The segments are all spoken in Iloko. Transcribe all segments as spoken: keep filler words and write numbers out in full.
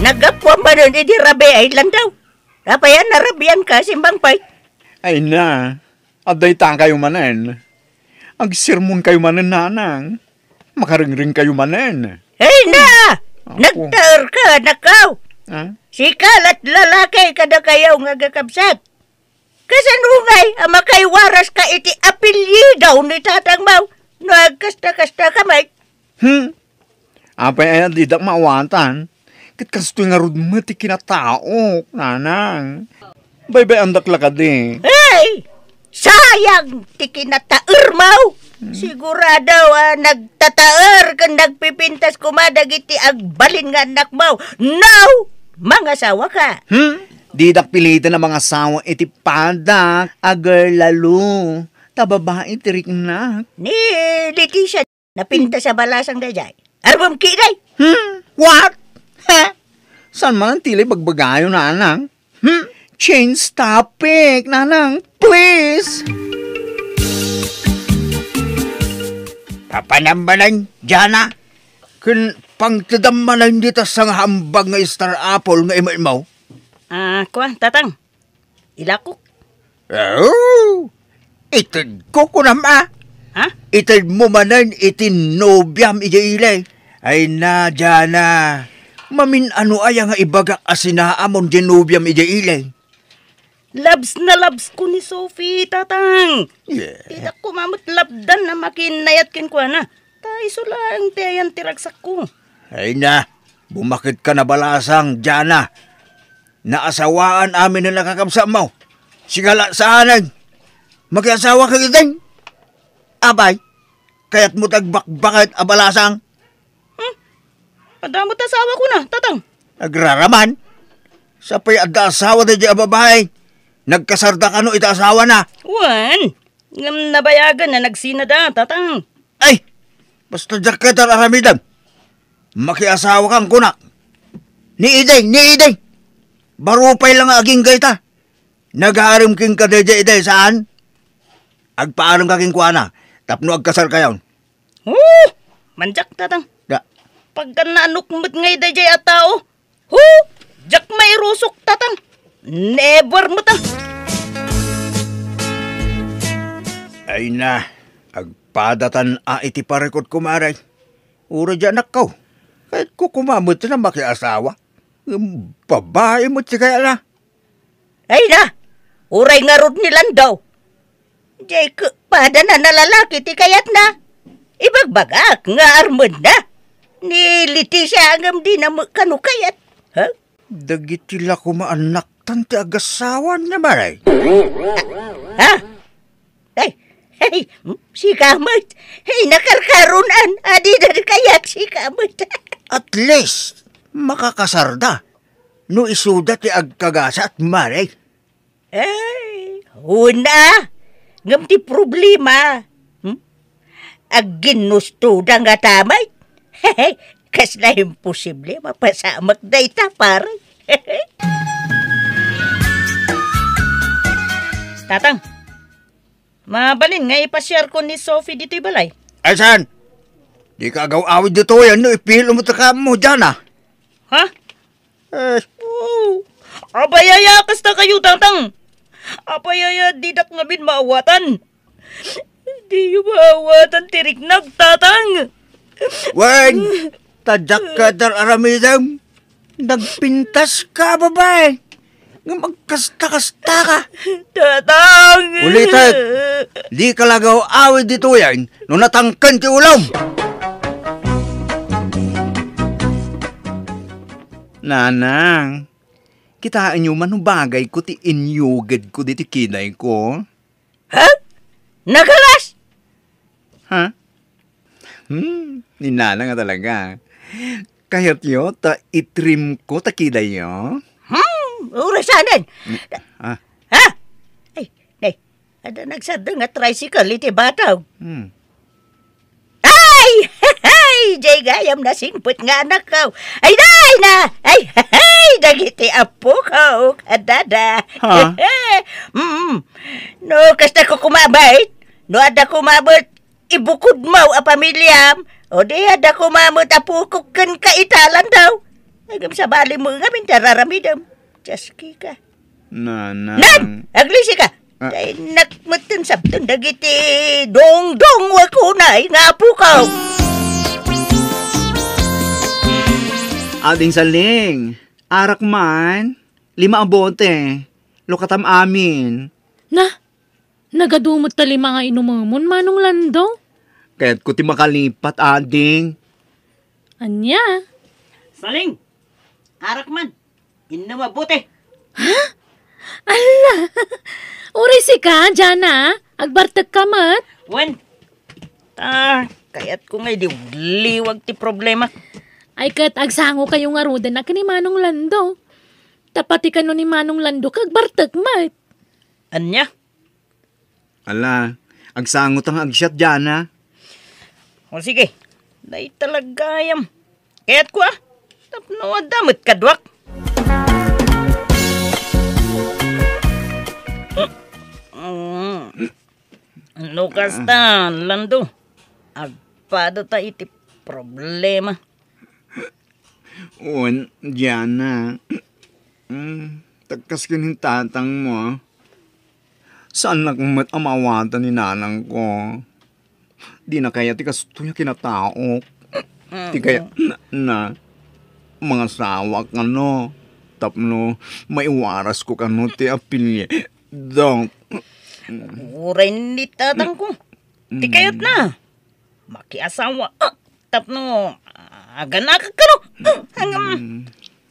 Naggapuam manen idi rabii, Landaw. Apay a narabianka, Simbang Pay? Ay na, adda itakayo manen. Agsermonkayo manen, Nanang. Makaringringkayo manen. Ay na! Apo. Nagtaerka, anakko. Ah? Sika la't lalaki kadakayo nga agkakabsat. Kasano ngay a makawaras ka iti apelyido ni tatangmo no agkasta-kasta ka met? Hmm? Apay aya didak maawatan? Ket kastoy ngarud met ti kinataok, Nanang. Baybay-andak la kadi. Ay! Sayang ti kinataermo! Hmm. Sigurado a nagtataer ken nagpipintas koma dagiti agbalin nga annakmo. No! Mangasawa ka! Hmm? Didak piliten a mangasawa iti padak a girl lalo. Ta babai ti riknak. Ni Leticia, napintas a balasang daydiay. Arbem kadi? Hmm? What? Ha? Saan man ang tili bagbagayo, Nanang? Hmm? Change topic, Nanang. Please! Papanam manen, Jana? Ken pangtedam manen dita sangahambag nga star apple nga imetmo? Ah, kua, Tatang. Ilakok. Oh, itedko, kunam a. Ha? Itedmo manen iti nobiam idiay ili. Ay na, Jana. Mamin-ano aya nga ibagak a sinaamon diay nobiam idiay ili? Labs na labs ko ni Sophie, Tatang. Yeah. Didak koma met lapdan a makinnayat kenkuana. Ta isu laeng ti ayan ti ragsakko. Ay na, bumaket ka na balasang, Jana. Naasawaan amin ni nakakabsatmo. Sika la saanen. Makiasawa ka ketdin. Apay, kayatmo ti agbakbaket a balasang? Hmm? Adda met asawakona, Tatang. Agraraman. Sa pay adda asawa daydiay a babai. Nagkasarda kano iti asawana? Wen, ngem nabayagen a nagsinada, Tatang. Ay! Basta diak ket ar-aramidem. Makiasawakan kunak. Ni Ideng, ni Ideng. Baro pay la nga agingga ita. Nagarem kenka daydiay, Ideng, saan? Agpaarem ka kenkuana tapno agkasarkayon. Oh! Mandiak, Tatang. Da. Pagka naanok met ngay daydiay a tao, hu! Diak mairusok, Tatang. Never met, ah. Ay na, agpadatan a iti parikut, kumare. Uray di anakko. Kayatko koma met a makiasawa. Ngem babai met ti kayatna. Ay na, uray ngarud ni Landaw. Diay ket padana a lalaki ti kayatna. Ibagbagak nga armenna. Ni Leticia ngem dina met kano kayat. Ha? Dagiti la koma annaktan ti agasawan, Mare. Ha? Ay, ay, sika met. Ay, nakarkaronan. Adi na kayat sika met. At least, makakasarda. No isuda ti agkagasat, Mare. Ay, una. Ngem ti problema, hmm? Agginnustoda nga tamay. Kasla imposible mapasamak dayta, pare. Tatang, mabalin nga ipasiarko ni Sophie ditoy balay? Ay, saan? Dika agaw-awid ditoy, no ipilo mo ta kamo, Jana. Ha? Eh. Oh, apay aya kasta kayo, Tatang? Apay aya didak ngamin maawatan? Diyo maawatan ti riknak, Tatang. Wen, ta diak ket ar-aramidem. Nagpintas ka, babai. Ngem agkasta-kasta ka. Tatang! Ulitek, dika la agaw-awid ditoyen no natangken ti ulom. Nanang, kitaenyo man no bagayko ti inyugedko ditoy kidayko. Ha? Nagalas? Ha? Hmm, ni Nanang a talaga. Kayatyo ta itrimko ta kidayyo? Hmm, uray sanen. Ah. Ha? Ay, nay, adda nagsardeng nga tricycle iti batog. Hmm. Ay! Ay! Jay gayam nasingpet nga anakko. Ay, day na! Ay! Ay! Dagiti apoko, kadada. Ha? Mm. No, kasta ko kumabait. No, adda kumabait, ibukod mo a pamiliam. O di, adda kumamot a pukok ken kaitalan daw. Ngem sabali mo ngamin ti ar-aramidem. Dios, Kika. Nanang. Nan! Aglisi ka! Ah. Ay, nakmetten sabten dagiti dongdong wakunay nga apukaw. Ading Saling, arak man, lima a bote, lukatam amin. Na, nagadu met ta lima nga inumemon, Manong Lando? Kayatko ti makalipat, ading. Ania? Saling, arak man. Inno mabuti. Ha? Ala! Uray sika, Jana, agbartek ka met? Wen. Ah, kayat ko nga idi liwag ti problema. Ay, ket agsango kayo ngaruden a ken ni Manong Lando. Ta pati kano ni Manong Lando, agbartek met. Ania? Ala, agsango ta nga agsiat, Jana. O sige, dayta la gayam. Kayat ko, ah. Tapno adda met kaduak. Mm. No kasta, Lando, agpada ta iti problema. Wen, Jana. Mm, takkas ken ni tatang mo. Saannak met a maawatan ni nanang ko. Dina kayat ti kastoy a kinataok. Ti kayat na, na mangasawa kano. Tapno maiwaras ko kano ti apelyido. Uray ni tatang ko. Ti kayat na. Makiasawa. Ah, tapno, ah, aganakak kano. Ah, ngem,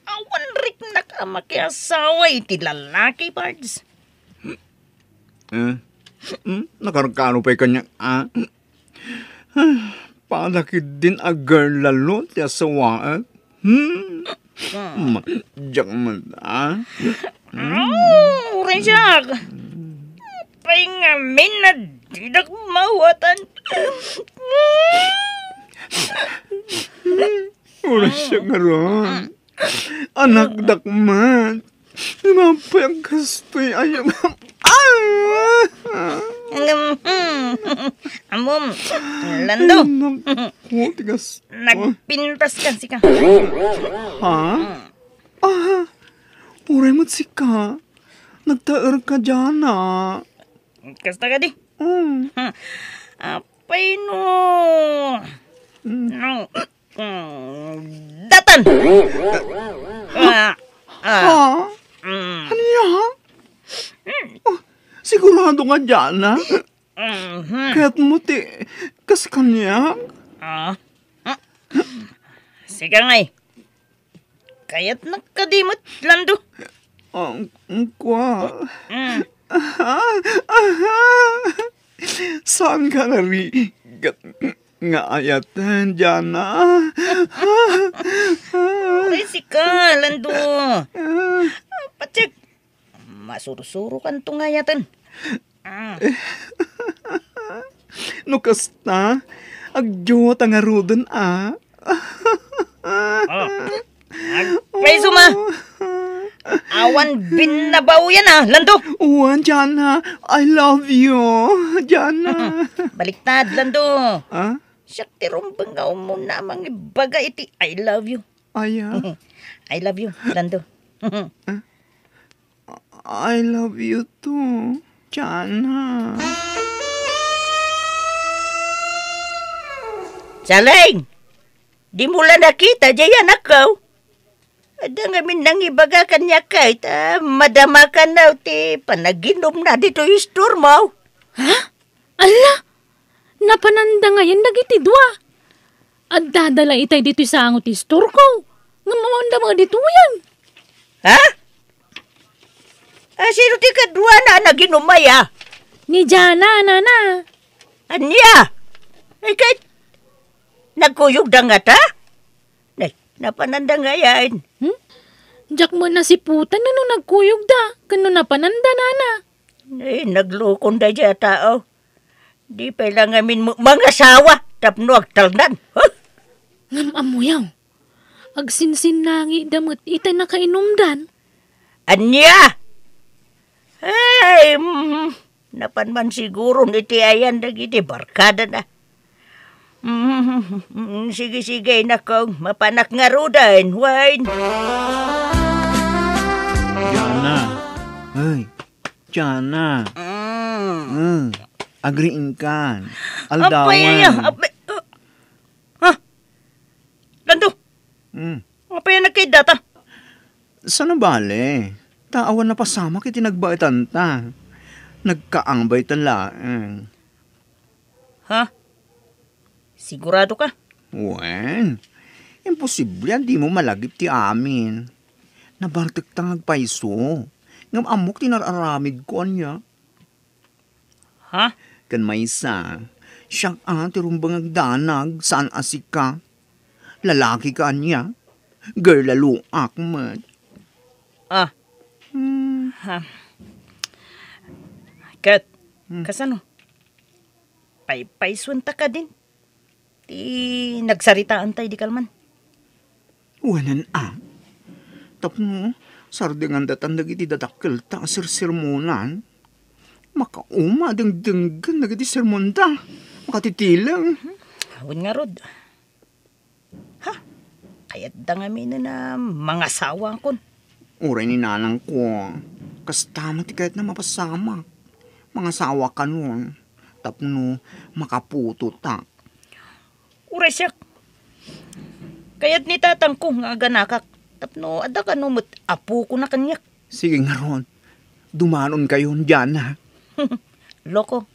awan riknak a makiasawa iti lalaki, Pards. Eh? Hmm? Nakarkano pay kaniak, ah? Ah, pada ketdin a girl lalo ti asawaek. Hmm? Diak met, ah? Oh, uray siak. Apay ngamin a didak maawatan? Uray siak ngarud. Anakdak met. Apay a kastoy a yam-, ah! Ammom, Lando. Naku, tigas. Nagpintas ka, sika. Ha? Ah, uray met sika. Nagtaer ka, Jana. Kasta kadi? Mm. Hmm. Apay no. Mm. No. Mm. Datan! Ah, ah. Ha? Mm. Ania? Mm. Oh, sigurado nga, Jana? Mhm. Kayat mo ti kas kaniak? Ah. Ah. Sika ngay. Kayatnak kadi met, Lando? Ang, ang kwa. Mm. Aha, aha. Saan ka narigat nga ayaten, Jana? Uray sika, Lando. Patiek, masursurokan to nga ayaten. Ah. No kasta, agdiyo ta ngaruden, a. Oh. Agpayso ma. Awan binnabaoyan, a, Lando. Wen, Jana. I love you, Jana. Baliktad, Lando. Ah? Siak ti rumbeng nga umuna a mangibaga iti I love you. Aya? I love you, Lando. Ah? I love you too, Jana. Saling! Dimo la nakita, jay anakko. Adda ngamin nangibaga kaniak, kayat a madamakan ti panaginumna ditoy istormo. Ha? Alla! Napananda ngayen dagiti dua. Addada la itay ditoy sango ti istorko. Ngem awan da nga ditoyen. Ha? A, sino ti kaduana a naginum aya? Ni Jana, nana. Ania? Ay, ket nagkuyogda ngata? Nay, napananda ngayen. Hmm? Diak met nasiputan no nagkuyogda, ken no napananda, nana. Eh, naglukonda diay a tao. Di pay la ngamin mo-, mangasawa tapno agtalnan. Huh? Ngem ammoyo, agsinsinnangida met iti nakainumdan. Ania? Ay, mm, napan man siguron iti ayan dagiti barkadana. Mm, sige, sige, nako, mapanak ngaruden, wen. Jana. Ay, Jana. Mm. Mm. Agriingkan. Apay, aldawan. Apay, uh, ha? Lando? Mm. Apay, nagkaydata? Saan a bale? Ta awan napasamak iti nagbaetanta. Nagkaangbay ta laeng. Ha? Sigurado ka? Wen, imposible a dimo malagip ti amin. Nabartekta nga agpayso. Ngem ammok ti nar-aramidko, ania? Ha? Ken maysa, siak a ti rumbeng agdanag, saan a sika. Lalaki ka ania? Girl a luak met. Ah. Hmm. Ha. Ket, hmm, kasano? Paypaysuenta kadin? Ti nagsaritaanta idi kalman. Wen a. Tapno sardengandatan dagiti dadakkelta a sersermonan. Makauma a dengdenggen dagiti sermonda. Makatitileng. Wen ngarud. Ha? Kayatda ngamin a mangasawakon. Uray ni nanangko, kasta met ti kayatna mapasamak. Mangasawa kanon, tapno makaputotak. Uray siak. Kayat ni tatangko nga aganakak, tapno adda kano met apokona kaniak. Sige ngarud, dumanonkayon, Jana. Loko,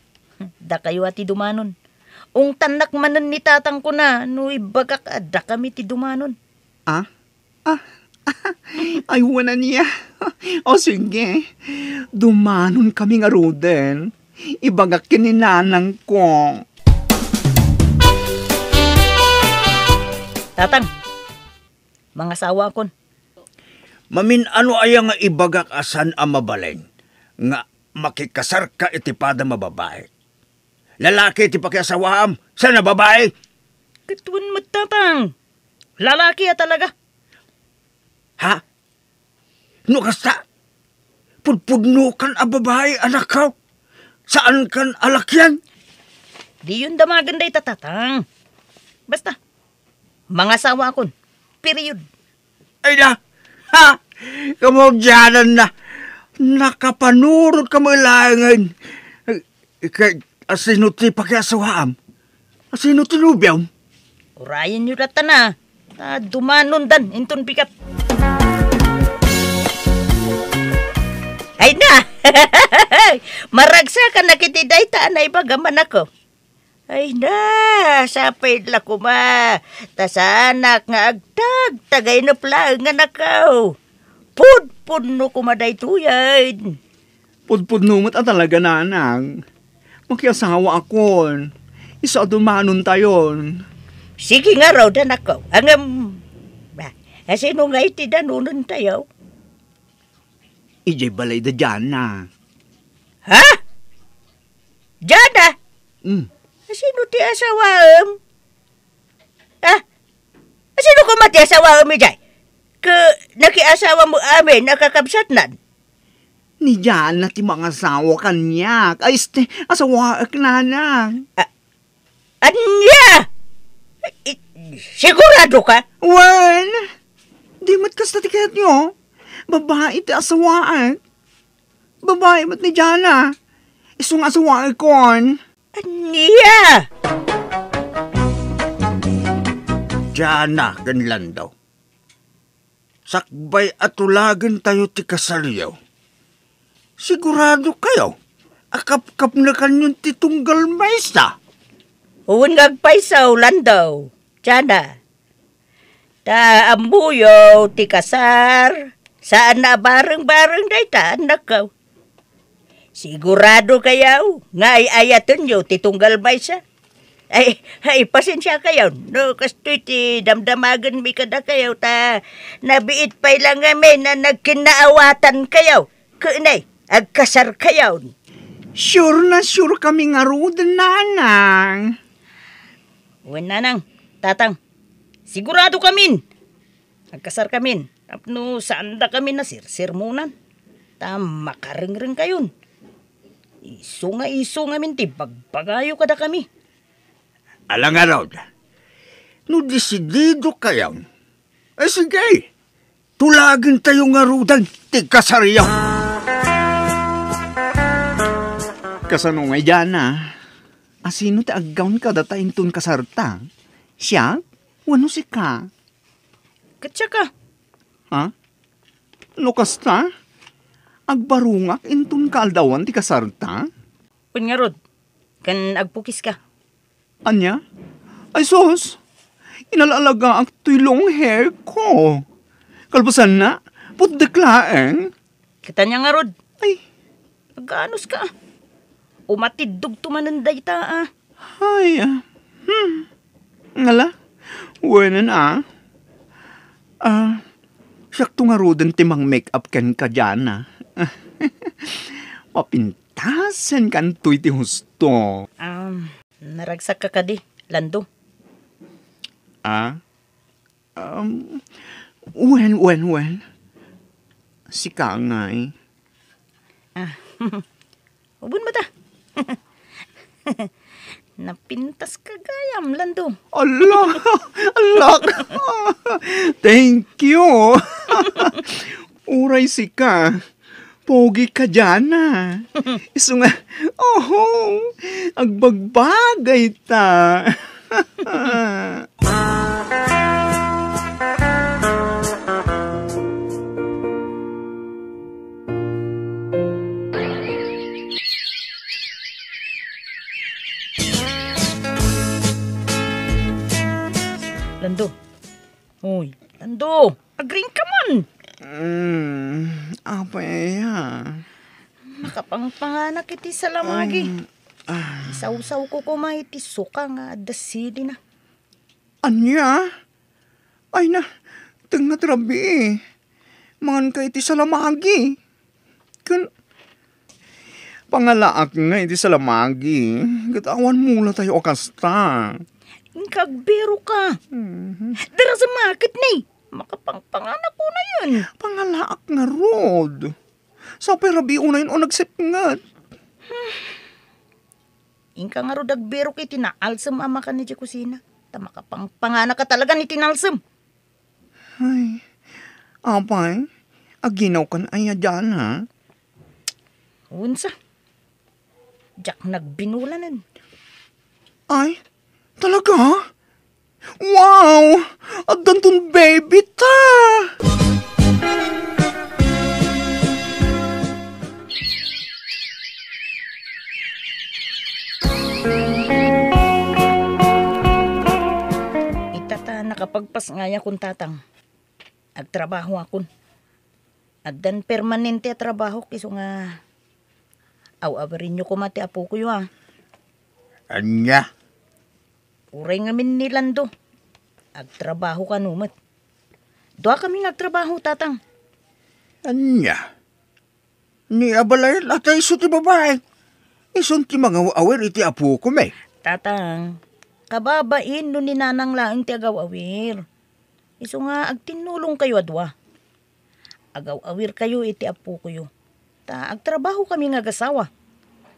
dakayo a ti dumanon. Ungtannak manen ni tatangkona no ibagak a dakami ti dumanon. Ah? Ah, ay, wen ania. O sige, dumanonkami ngaruden. Ibagak ken ni nanangko. Tatang, mangasawakon. Mamin-ano aya nga ibagak a saan a mabalin nga makikasarka iti padam a babai? Lalaki ti pakiasawaam, saan a babai? Ket wen met, Tatang. Lalaki a talaga. Ha? No kasta, pudpudnokan a babai, anakko. Saankan a lakian. Diyon damagen dayta, Tatang. Basta, mangasawakon. Period. Ay na! Ha! Kamaudianan na! Nakapanurot ka met laengen. Ket asino ti pakiasawaam? Asino ti nobiom? Urayenyo lattan a, ta dumanondan inton bigat. Ay na! Maragsakan na kiti dayta a naibagam, anakko. Ay na, sapay la koma, ta saanak nga agtagtagaynup laeng, anakko. Pudpudno koma daytoyen. Pudpudno met a talaga, nanang. Makiasawaakon. Isu a dumanontayon. Sige ngarud, anakko. Ngem, ba, asino ngay ti danonentayo? Idiay balay da Jana. Ha? Jana? Mm. Asino ti asawaem? Ah? Asino koma ti asawaem idiay? Ket nakiasawam amin a kakabsatnan? Ni Jana ti mangasawa kaniak. Ay, este, asawaek, nanang. Ah, Ania? I-, sigurado ka? Wen, di met kasta ti kayatyo. Babai ti asawaek. Babai met ni Jana. Isu nga asawaekon. Ania? Jana ken Lando. Sakbay a tulagentayo ti kasaryo, sigurado kayo a kapkapnekanyon ti tunggal maysa? Wen nga agpayso, Lando, Jana. Ta ammoyo ti kasar, saan a bareng-bareng dayta, annakko. Sigurado kayo nga ay-ayatenyo ti tunggal maysa? Ay, ay, pasensia kayo no kastoy ti damdamagenmi kadakayo, ta nabiit pay la ngamin a nagkinnaawatan kayo. Ket nay, agkasar kayo. Sure na sure kami ngaruden, nanang. Wen, nanang, tatang, sigurado kamin. Agkasarkamin, tapno saandakamin a sersermonan, ta makarengrengkayon. Isu nga isu ngamin ti bagbagayo kadakami. Ala ngarud, no desidido kayon, ay sige, tulagentayo ngaruden ti kasaryo. Kasano ngay, Jana? Asino ti aggawn kadata inton kasarta? Siak wenno sika? Ket siaka. Ha? No kasta, agbarungak inton kaaldawan ti kasarta? Wen ngarud, ken agpukiska. Ania? Ay sus! Inala-alagaak toy long hair ko. Kalpasanna, putdek laeng. Ket ania ngarud? Ay. Naganuska. Umatiddogto manen dayta, a. Ay, ah. Hmm. Ngala? Wenen, a. Ah, siakto ngaruden ti mang-make-up kenka, Jana. Mapintasenkanto iti husto. Um, naragsakka kadi, Lando? Ah? Um, wen, wen, wen. Sika ngay. Ah, ubon mo ta. Napintaska gayam, Lando. Ala! Ala! Thank you! Uray sika. Pogi ka, Jana. Isu nga, oho, agbagbagay ta. Lando. Hoy, Lando. Agriing ka man. Mm, apay aya? Makapangpanganak iti salamagi. Um, ah. Isawsawko koma iti suka nga adda silina. Ania? Ay na, tengnga ti rabii. Manganka iti salamagi. Ken, pangalaak nga iti salamagi, ket awan mulatayo a kasta. Inka agbiroka. Mhm. Dara sa market ni. Makapangpanganak unayen. Pangalaak ngarud. Sapay rabii unayen o nagsipnget. Inka ngarud agbirok iti naalsem a makan idiay kusina. Ta makapangpanganaka talaga iti naalsem. Ay, apay, aginawkan aya diay, ha? Unsa? Diak nagbinulanen. Ay, talaga? Wow! Addanton baby ta! Ita ta nakapagpasngayakon, Tatang. Agtrabahoakon. Addan permanente a trabahok, isu nga aw-awirenyo koma ti apokoyo, a. Ania? Uray ngamin ni Lando. Agtrabaho kano met. Duakami nga agtrabaho, Tatang. Ania? Ni abalayan a ta isu ti babai. Isun ti mangaw-awir iti apokon, e. Tatang, kababain no ni Nanang laeng ti agaw-awir. Isu nga agtinnulongkayo a dua. Agaw-awirkayo iti apokoyo. Ta agtrabahokami nga agasawa.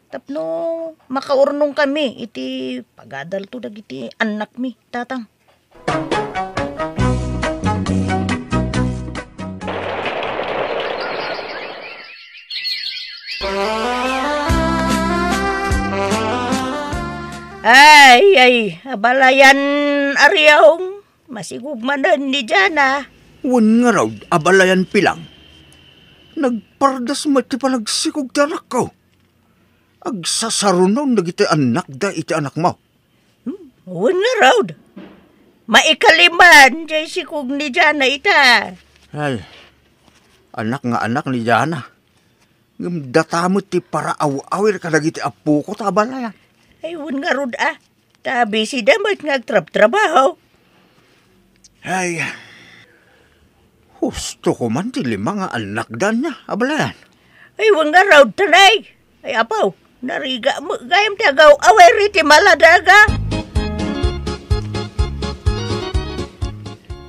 Tapno makaurnongkami iti pagadalto dagiti annakmi, Tatang. Ay, ay, abalayan, Ariong. Masikog manen ni Jana. Wen ngarud, abalayan Pilang. Nagpardas met ti panagsikog ti anakko. Agsasarunon dagiti annakda iti anakmo. Hmm, wen ngarud. Maikaliman diay sikog ni Jana ita. Ay, anak nga anak ni Jana. Ngem data met ti paraaw-awir kadagiti apoko ta abalayan. Ay, wen ngarud, a. Ta bisida met nga agtrabtrabaho. Ay, husto ko man ti lima nga annakda ania, abalayan. Ay, wen ngarud, tanay. Ay, apo, narigat met gayam ti agaw-awir iti maladaga.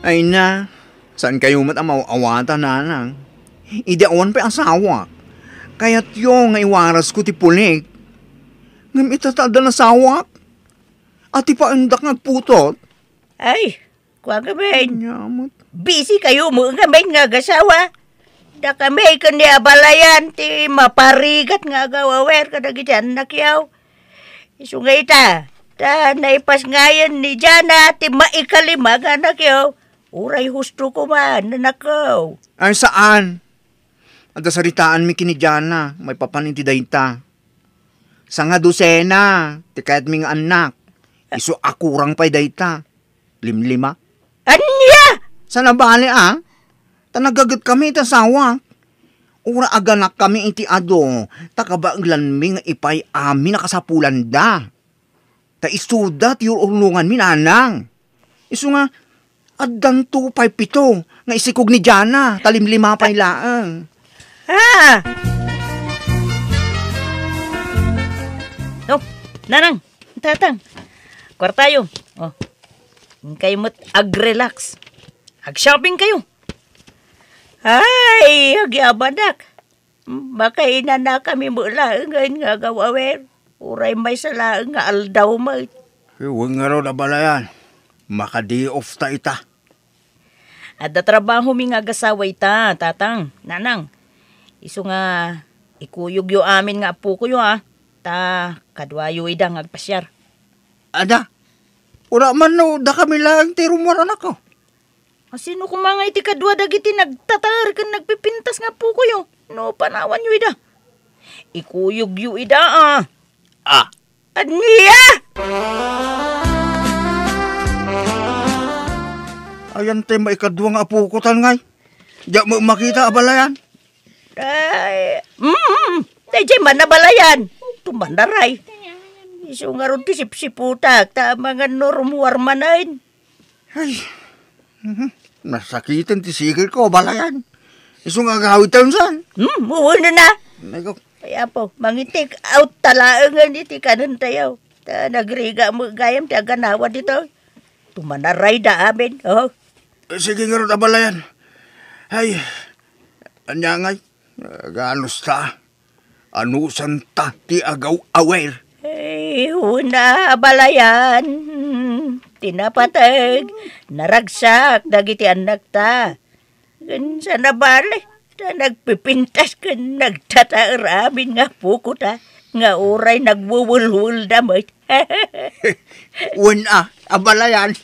Ay na, saankayo met a maaw-awatan, nanang. Idi awan pay asawak, kayatyo nga iwarasko ti pulik. Ngem ita ta addan asawak, Ati paendak nga agputot? Ay, kua ngamin. Ania met? Busy kayo mo ngamin nga agasawa. Dakami ken ni abalayan ti maparigat nga agaw-awer kadagiti annakyo. Isu nga ita, ta naipasngayen ni Jana ti maikalima nga annakyo. Uray husto koma, nanakko. Ay, saan? Adda saritaanmi ken ni Jana, maipapan iti dayta. Sanga dosena ti kayatmi nga annak. Isu a kurang pay dayta. Limlima. Ania? Saan a bale, a? Ta nagagetkami iti asawak. Uray aganakkami iti adu, ta kabaelanmi nga ipay amin a kasapulanda. Ta isuda ti ur-urnonganmi, nanang. Isu nga, addanto pay pito nga isikog ni Jana, ta limlima pay laeng. Ah! No, nanang, tatang, kuartayo. Oh. Inkayo met ag-relax. Ag-shopping kayo. Ay, agyamanak. Makainanakami met laengen nga agaw-awer. Uray maysa laeng nga aldaw met. Wen ngarud, abalayan. Maka-day off ta ita. Adda trabahomi nga agasawa ita, tatang, nanang. Isu nga, ikuyogyo amin nga appokoyo, a. Ta, kaduayo ida nga agpasiar. Ada, ura man no dakami laeng ti rummuar, anakko. A, sino koma nga iti kadua dagiti nagtataer ken nagpipintas nga appokoyo? No panawanyo ida. Ikuyogyo ida, a. Ah. Ania? Ayan ti maikadua nga appokotan ngay. Diak met makita, abalayan. Ay, mm, daydiay man, abalayan. Tumanaray. Isu ngarud ti sipsiputak, ta amangan no rummuar manen. Ay, mhm. Nasakiten ti sikirko, abalayan. Isu nga agawidtayon san? Hmm, wen na. Ay, ko. Ay, apo, mangi-take out ta laengen iti kanentayo. Ta nagrigat met gayam ti aganawa ditoy. Tumanaray da amin, oh. Eh, sige ngarud, abalayan. Ay, ania ngay? Aganusta? Anusanta ti agaw-awer? Ay, wen a, abalayan. Ti napateg, naragsak dagiti annakta. Ken saan a bale, ta nagpipintas ken nagtataer amin nga apokota, nga uray nagwewelwelda met. Wen a, abalayan.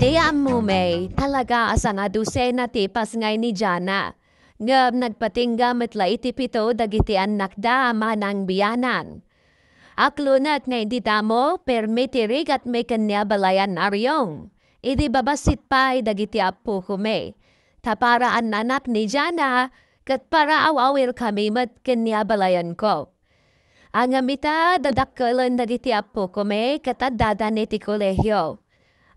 Ti ammo, May, talaga a sanga dosena ti ipasngay ni Jana. Ngem nagpatingga met la iti pito dagiti annakda a manangbianan. Aklonek nga idi damo, permi ti rigatmi ken ni abalayan a riyong. Idi babassit pay dagiti appokomi. Ta para annanak ni Jana, ket para aw-awirkami met ken ni abalayanko. Ngem ita, dadakkelen dagiti appokomi ket addada iti kolehio.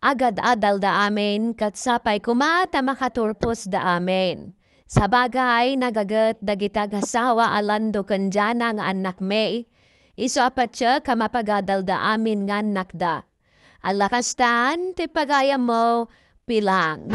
Agad-adalda amin ket sapay koma ta makaturposda amin. Sabagay, nagaget dagiti agasawa a Lando ken Jana nga annakmi. Isu a patiek a mapagadalda amin nga annakda. Alla kastan ti pagayammo, Pilang.